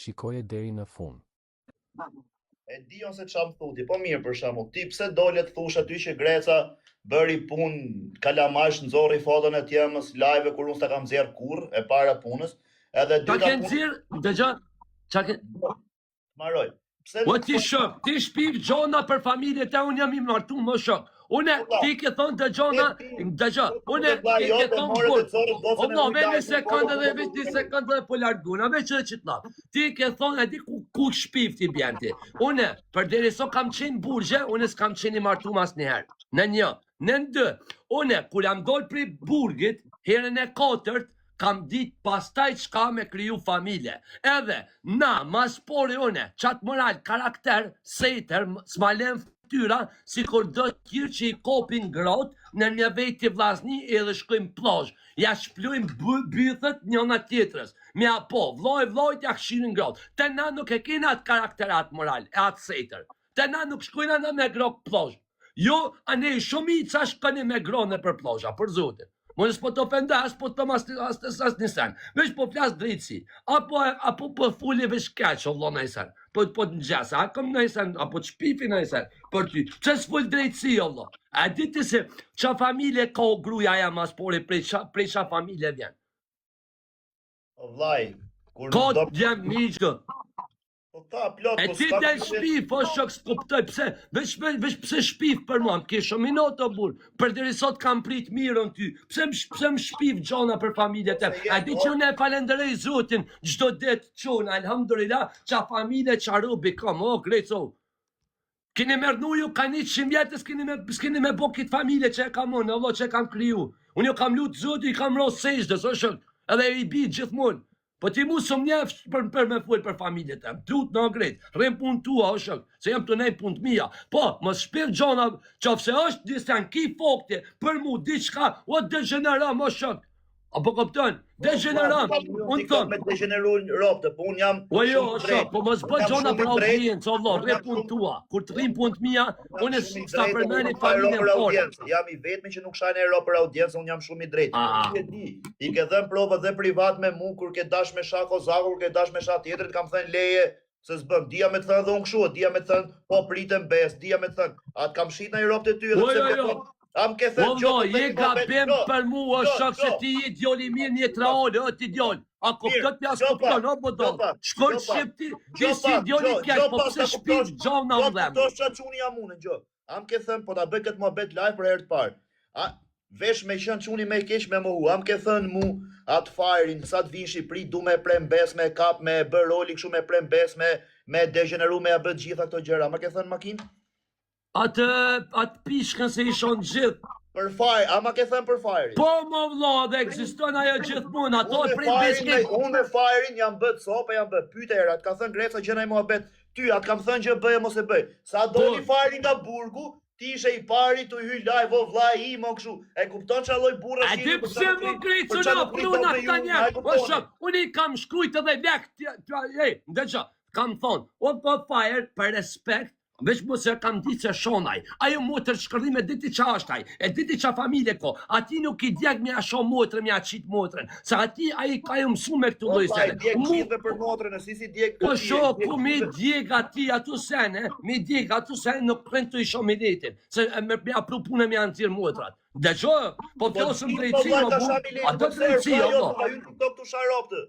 Shikoje deri në fund. E di unë se ça më thu ti, po mirë për shembull, ti pse dole të thush aty që Greca bëri punë kalamash nxorri foton e t'jëmës live kur unë s'ta kam nxjerr kurrë, e para punës, edhe Qa dyta ke nxjerr, dëgjo, qa ke Mbaroj. Pse Po nuk ti shok, ti shpif gjona për familje te unë jam i martu më shok. Une, ti ke thonë dëgjona, dëgjo, une, ti ke thonë burg. O vlla, me një sekundë dhe veç një sekundë dhe po larguna, veç edhe qit llaf. Ti ke thonë, e di ku, ku shpif ti bjen ti. Une, përderisa kam qenë burgje, une s'kam qenë i martu mas njëherë. Në një, në dy, une, kur jam dol prej burgit, herën e katërt, kam dit pastaj çka me kriju familje. Edhe, na, mas pori une, qatë moral, karakter, sejter, s'ma len fytyra, sikur do tjerë që i kopin grot, në një veti vllazni edhe shkojmë plazh. Ja shplujmë bythët njëna tjetrës. Me apo, vllai vllait ja kshirin grot. Te na nuk e kena atë karakter, atë moral, e atë sejter. Te na nuk shkojna na me gro plazh. Jo, anej shumica shkoni me gro nëpër plazha, për zotin. Më s'po të ofendoj, as po të them as, as, as, as një sen. Veç po flas drejtësi. Apo, apo po fuli veç keq, o vlla naj sen. Po, po të ngjesa, a kom naj sen, apo të shpifi naj sen. Për ty, pse s'fol drejtësi, o vlla? A di ti se qa familje ka o gruja jam mas pori, prej qa, prej qa familje vjen? O vllai, kur Ka nuk do djem miqë. Po ka plot, E po ti s'ka del kush- shpif, o shok, s'kuptoj pse, veç, veç, veç pse shpif për mua, më ke shumë inat o burr, përderisa të kam prit mirën ty, pse më, pse më shpif gjona për familjet e, Se je a di që unë e falenderoj Zotin çdo ditë qon, alhamdulillah, qa familje, qa robi kam, o greco. Keni me rrnu ju ka 100 vjet e s'keni me s'keni me bo këtë familje që e kam unë, o vlla që e kam kriju. Unë ju kam lut Zotin, i kam ra sexhdes, o shok, edhe i bi gjithmonë. Po ti mu s'më njeh për, për me fol për familjet tem. Tut në grejt, rrim punë tua, o shok, se jam të nej punë të mia. Po, mos shpif gjona, qofse është disa në ki fakte, për mu diçka, o degjeneram, o shok. A po kupton? Degjeneram. Unë thom. Me degjeneru robtë, po unë jam Po jo, o shok, po mos bë gjona për audiencë, o vlla, rri punë tua. Kur të rrim punë të mia, unë s'ta përmeni familjen fare. Jam i vetmi që nuk shan rob për audiencë, unë jam shumë i drejtë. Ti e di, i ke dhënë provat dhe privat me mu kur ke dash me sha Kozaku, kur ke dash me sha tjetrit, kam thënë leje se s'bën. Dija me të thënë dhe unë kështu, dija me të thënë po pritem bes, dija me të thënë, a të kam shit në robt e ty edhe Po pse jo, më jo. ke A më ke Po thënë vlla, je gabim për mu, o shok se ti je djalë i mirë, një traol, o ti djalë. A kupton ti a s'kupton, o budall. Shko në shqip ti, ti si djalë i keq, po pse shpif gjona më dhe mu. Jo çfarë çuni jam unë, gjë. A më ke thënë, po ta bëj këtë muhabet live për herë të parë. A vesh me qenë çuni më i keq me mohu. A më ke thënë mu atë fajrin sa të vi në Shqipëri du me pre mbes me kap me bë roli kështu me pre mbes me me degjeneru me ja bë të gjitha këto gjëra. A më ke thënë makinë? Atë atë pishkën se i shon gjithë. Për faj, a ma ke thënë për fajrin? Po mo vlla, dhe ekziston ajo gjithmonë, ato Unë e me prej fajrin, beskin. unë me fajrin jam bë copë, jam bë pyete era, të ka thënë Greca gjë ndaj muhabet. Ty a të kam thënë gjë bëje mos e bëj. Sa doli Po. fajri nga burgu, ti ishe i pari të hyj live o vlla im o kështu. E kupton çfarë lloj burra A di pse më krejt që na pruna këta njerëz? O shok, unë i kam shkrujt edhe lek, ej, ndëgjo, kam thonë, o po fire për respekt, Veç mos e kam ditë se shon ai. Ajo motër shkërdhim e diti qa është ai. E diti qa familje ko. Ati nuk i djeg me ja sho motrën, me ja qit motrën. Se ati ai ka ju mësu me këtu Po lloj pa, i sene. djeg Mu gjithëve për motrën, e si si djeg Po këtij, e sho, djeg ku mi gjithëve. djeg ati ato sene, mi djeg ato sene nuk prin të i sho miletin, se e me ja pru punë me ja nxirr motrat. Dëgjo, po Po flasim gjithë po drejtësi, vlla o ka burr, sha a miletin, do po pse drejtësi, vlla o jo, vlla. ka hyrë TikTok tu sha robtë.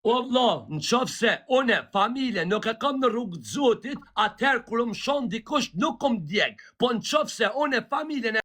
O vlla, në qoftë se une familje nuk e kam në rrugë të Zotit, atëherë kur më shon dikush nuk më djeg. Po në qoftë se une familjen e.